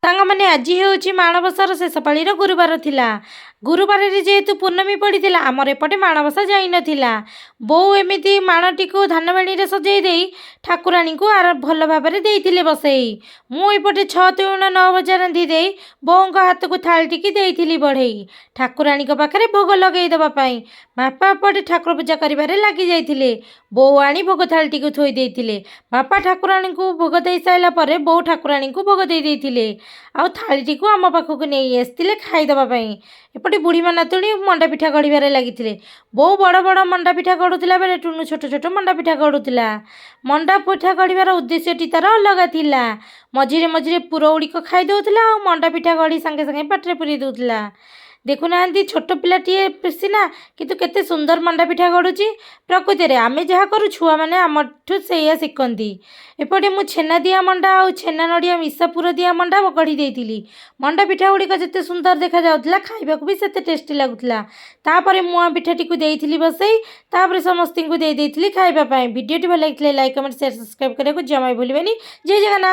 ସାଙ୍ଗମାନେ, ଆଜି ହେଉଛି ମାଣବସାର ଶେଷ ପାଳିର ଗୁରୁବାର ଥିଲା। ଗୁରୁବାରରେ ଯେହେତୁ ପୂର୍ଣ୍ଣମୀ ପଡ଼ିଥିଲା, ଆମର ଏପଟେ ମାଣବସା ଯାଇନଥିଲା। ବୋଉ ଏମିତି ମାଣଟିକୁ ଧାନବେଣୀରେ ସଜେଇ ଦେଇ ଠାକୁରାଣୀଙ୍କୁ ଆର ଭଲ ଭାବରେ ଦେଇଥିଲେ ବସେଇ। ମୁଁ ଏପଟେ 6 ତୁଣ 9 ଭଜା ରାନ୍ଧି ଦେଇ ବୋଉଙ୍କ ହାତକୁ ଥାଳିଟିକି ଦେଇଥିଲି ବଢ଼େଇ, ଠାକୁରାଣୀଙ୍କ ପାଖରେ ଭୋଗ ଲଗେଇ ଦେବା ପାଇଁ। ବାପା ଏପଟେ ଠାକୁର ପୂଜା କରିବାରେ ଲାଗି ଯାଇଥିଲେ। ବୋଉ ଆଣି ଭୋଗ ଥାଳିଟିକୁ ଥୋଇ ଦେଇଥିଲେ। ବାପା ଠାକୁରାଣୀଙ୍କୁ ଭୋଗ ଦେଇ ସାରିଲା ପରେ ବୋଉ ଠାକୁରାଣୀଙ୍କୁ ଭୋଗ ଦେଇ ଦେଇଥିଲେ ଆଉ ଥାଳିଟିକୁ ଆମ ପାଖକୁ ନେଇ ଆସିଥିଲେ ଖାଇଦେବା ପାଇଁ। ଏପଟେ ବୁଢ଼ୀମା ନାତୁଣୀ ମଣ୍ଡା ପିଠା ଗଢ଼ିବାରେ ଲାଗିଥିଲେ। ବୋଉ ବଡ଼ ବଡ଼ ମଣ୍ଡା ପିଠା ଗଢ଼ୁଥିଲା ବେଳେ ଟୁନୁ ଛୋଟ ଛୋଟ ମଣ୍ଡା ପିଠା ଗଢ଼ୁଥିଲା। ମଣ୍ଡା ପିଠା ଗଢ଼ିବାର ଉଦ୍ଦେଶ୍ୟଟି ତା'ର ଅଲଗା ଥିଲା। ମଝିରେ ମଝିରେ ପୁର ଗୁଡ଼ିକ ଖାଇ ଦେଉଥିଲା ଆଉ ମଣ୍ଡା ପିଠା ଗଢ଼ି ସାଙ୍ଗେ ସାଙ୍ଗେ ପାଟିରେ ପୁରେଇ ଦେଉଥିଲା। ଦେଖୁନାହାନ୍ତି, ଛୋଟ ପିଲାଟିଏ ସିନା, କିନ୍ତୁ କେତେ ସୁନ୍ଦର ମଣ୍ଡା ପିଠା ଗଢ଼ୁଛି। ପ୍ରକୃତରେ ଆମେ ଯାହା କରୁ, ଛୁଆମାନେ ଆମଠୁ ସେଇଆ ଶିଖନ୍ତି। ଏପଟେ ମୁଁ ଛେନା ଦିଆ ମଣ୍ଡା ଆଉ ଛେନା ନଡ଼ିଆ ମିଶା ପୁର ଦିଆ ମଣ୍ଡା ଗଢ଼ି ଦେଇଥିଲି। ମଣ୍ଡା ପିଠା ଗୁଡ଼ିକ ଯେତେ ସୁନ୍ଦର ଦେଖାଯାଉଥିଲା, ଖାଇବାକୁ ବି ସେତେ ଟେଷ୍ଟି ଲାଗୁଥିଲା। ତାପରେ ମୁଆଁ ପିଠାଟିକୁ ଦେଇଥିଲି ବସେଇ। ତାପରେ ସମସ୍ତଙ୍କୁ ଦେଇ ଦେଇଥିଲି ଖାଇବା ପାଇଁ। ଭିଡ଼ିଓଟି ଭଲ ଲାଗିଥିଲେ ଲାଇକ୍, କମେଣ୍ଟ, ସେୟାର, ସବସ୍କ୍ରାଇବ୍ କରିବାକୁ ଜମା ବି ଭୁଲିବେନି। ଜୟ ଜଗନ୍ନାଥ।